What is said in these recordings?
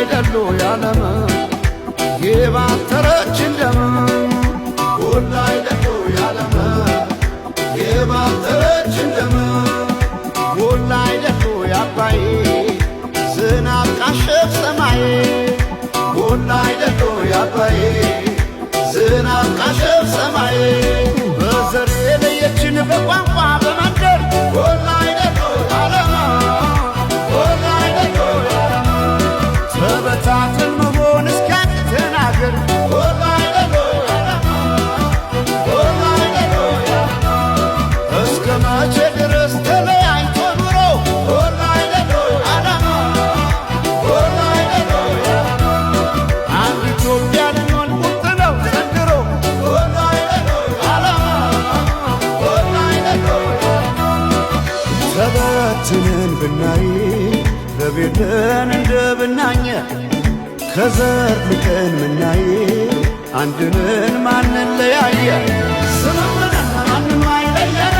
አይደሉ ያለም የባተረች እንደም ጎላ አይደሉ ያለም የባተረች እንደም ጎላ አይደሉ ያባይ ዝናብ ቃሸፍ ሰማይ ጎላ አይደሉ ያባይ ዝናብ ቃሸፍ ሰማይ በዘር የለየችን በቋንቋ በመንደር ጎላ አይደሉ ያለም ጎላ አይደሉ ያለም ተበታትን መሆን እስኪያቅተን አገር ጎላ አይደሉ ያለም ጎላ አይደሉ ያለም እስከ መቼ ድረስ ተለያይቶ ኑሮ ጎላ አይደሉ ያለም ጎላ አይደሉ ያለም አንድ ኢትዮጵያ ልንሆን ቁርጥ ነው ዘንድሮ ጎላ አይደሉ ያለም ጎላ አይደሉ ያለም ተበትነን ብናይ በቤለን እንደ ብናኘ ከዘር ልቀን ምናይ አንድንን ማንን ለያየ ስምምነን ማንም አይለየን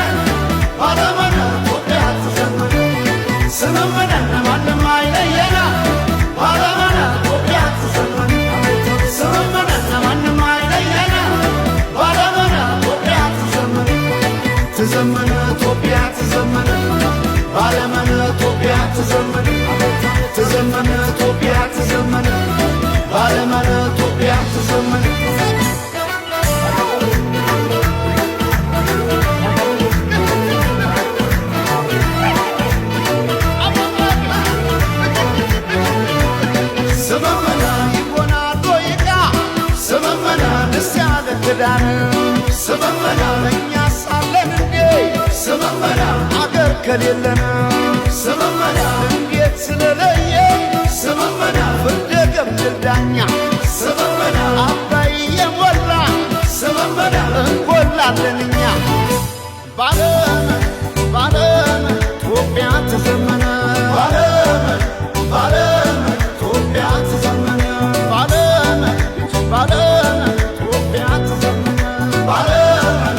ባለመነ ኢትዮጵያ ትዘምን ስምምነን ማንም አይለየን ባለመነ ኢትዮጵያ ትዘምን ስምምነን ማንም አይለየን ባለመነ ኢትዮጵያ ትዘምን ትዘምን ኢትዮጵያ ትዘምን ባለመነ ኢትዮጵያ ትዘምን ትዘምን ኢትዮጵያ ትዘምን ባለመነ ኢትዮጵያ ትዘምን ስምምነ ይሆናል ወይቃ ስምምነ ደስ ያለ ክዳን ስምምነ እኛ ሳለን እንዴ ስምምነ አገር ከሌለን ስምምነ እንዴት ስለለየ ስምምነ ፍርደ ገምድል ዳኛ ስምምነ አባይ የሞላ ስምምነ እንጎላለን እኛ ባለም ባለም ኢትዮጵያ ትዘመነ ባለም ባለም ኢትዮጵያ ትዘመነ ባለም ባለም ኢትዮጵያ ትዘመነ ባለም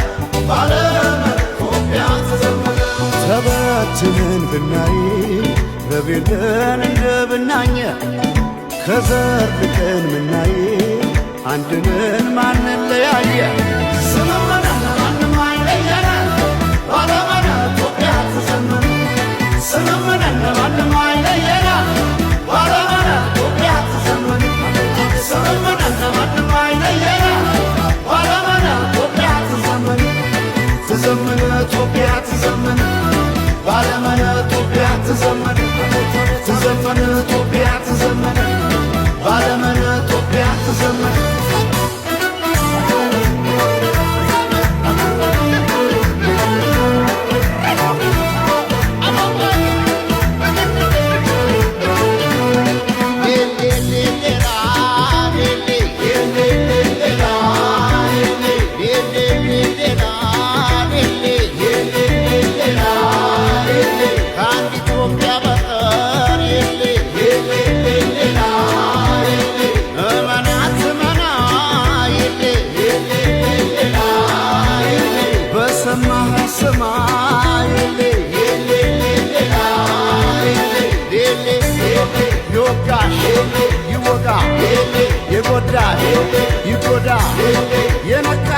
ባለም ኢትዮጵያ ትዘመነ ተበትነን ብናይ በቤለን እንደ ብናኘ ከዘር ልቀን ምናይ አንድንን ማንን ለያየ ስምምነን ማንም አይለየን ባለመነ ኢትዮጵያ ትዘምን ስምምነን ማንም አይለየን ባለመነ ኢትዮጵያ ትዘምን ስምምነን ማንም አይለየን ባለመነ ኢትዮጵያ ትዘምን ትዘምን ኢትዮጵያ ትዘምን ባለመነ ኢትዮጵያ ትዘምን ትዘምን ኢትዮጵያ ትዘምን ባለመነ ኢትዮጵያ ትዘምን ከአንድ ኢትዮጵያ በቀር እመናት እመና በሰማህ ስማ ይወጋሽ ይወጋ የጎዳ ይጎዳ የነካ